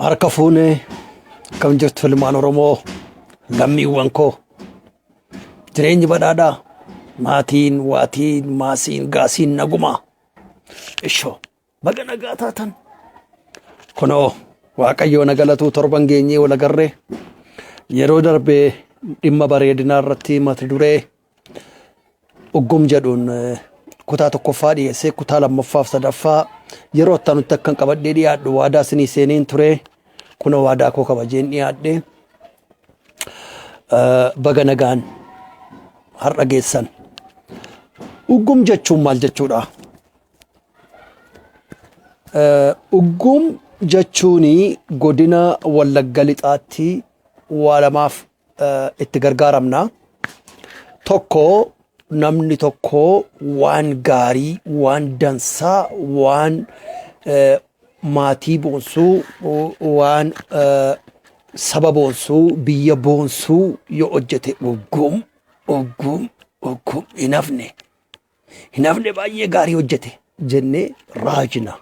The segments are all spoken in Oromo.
Harka fuunee akkam jirtu ilmaan Oromoo lammiiwwan koo jireenyi badhaadhaa maatiin waatiin maasiin gaasiin nagumaa ishoo baga nagaa taatan kunoo waaqayyoo na galatuu torban geenyee wal agarree yeroo darbee dhimma bareedinaa irratti mata duree Uggum jedhuun kutaa tokkoffaa dhiyeessee kutaa lammaffaa fi sadaffaa yeroo itti aanutti akkan qabadhee dhiyaadhu waadaa isinii seeneen ture. Kunoo waadaa koo kabajeen dhiyaadhe. Baga nagaan har'a geessan. Uggum jechuun maal jechuudha? Uggum jechuun godina Wallagga Lixaatti waa lamaaf itti gargaaramna. Tokko namni tokko waan gaarii, waan dansaa, waan maatii boonsuu, waan saba boonsuu, biyya boonsuu yoo hojjete uggum, uggum, uggum hin hafne. Hin hafne baay'ee gaarii hojjete jennee raajna.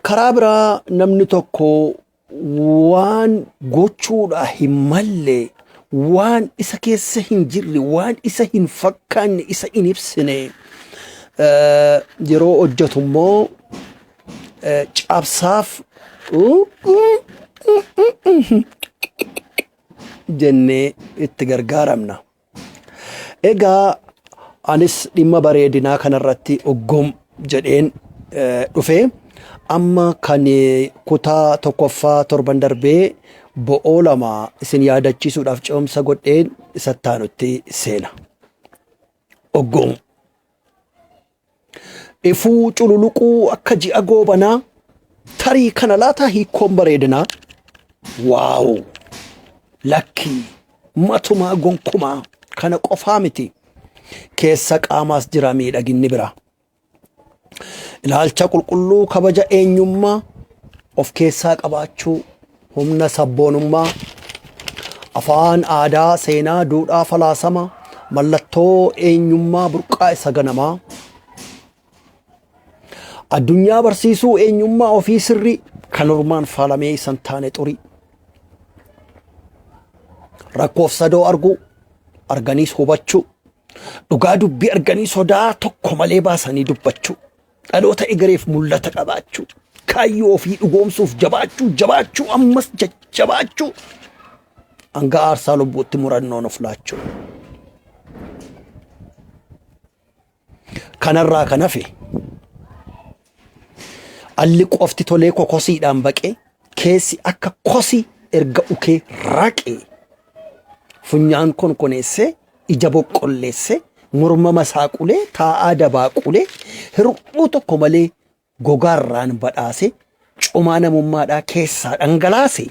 Karaa biraa namni tokko waan gochuudha hin malle, waan isa keessa hin jirre, waan isa hin fakkaanne, isa hin ibsine yeroo hojjetu immoo cabsaaf jennee itti gargaaramna. Egaa anis dhimma bareedinaa kanarratti uggum jedheen dhufe. Amma kan kutaa tokkoffaa torban darbee bo'oo lama isin yaadachiisuudhaaf ce'umsa godheen isatti aanutti seena. Uggum. Ifuu cululuquu akka ji'a goobanaa tarii kana laataa hiikkoon bareedinaa waaw lakkii matumaa gonkumaa kana qofaa miti keessa qaamaas jira miidhaginni biraa. Ilaalcha qulqulluu kabaja eenyummaa of keessaa qabaachuu humna sabboonummaa afaan aadaa seenaa duudhaa falaasama mallattoo eenyummaa burqaa isa ganamaa addunyaa barsiisuu eenyummaa ofii sirrii kan ormaan faalamee isan taane xurii rakkoof sadoo arguu arganiis hubachuu dhugaa dubbii arganii sodaa tokko malee baasanii dubbachuu dhaloota egereef mul'ata qabaachuu, kaayyoo ofii dhugoomsuuf jabaachuu, jabaachuu, ammas jajjabaachuu, hanga aarsaa lubbuutti murannoon of laachuu. Kanarraa kan hafe alli qofti tolee kokosiidhaan baqee keessi akka kosii erga ukee raqee funyaan konkoneessee ija boqqolleessee morma masaaqulee taa'aa dabaaqulee hir'uu tokko malee gogaarraan badhaasee comaa namummaadhaa keessaa dhangalaase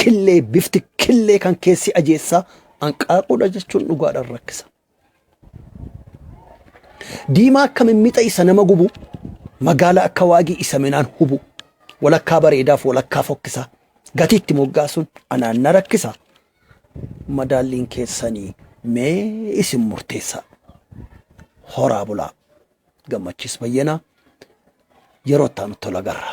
killee bifti killee kan keessi ajeessaa anqaaquudha jechuun dhugaadhaan rakkisa. Diimaa akka mimmixa isa nama gubu, magaala akka waagii isa minaan hubu, walakkaa bareedaaf walakkaa fokkisaa, gatiitti moggaasuun anaan na rakkisa. Madaalliin keessanii mee isin murteessaa. Horaa bulaa. Gammachiis Bayyanaa yeroo itti aanutti wal agarra.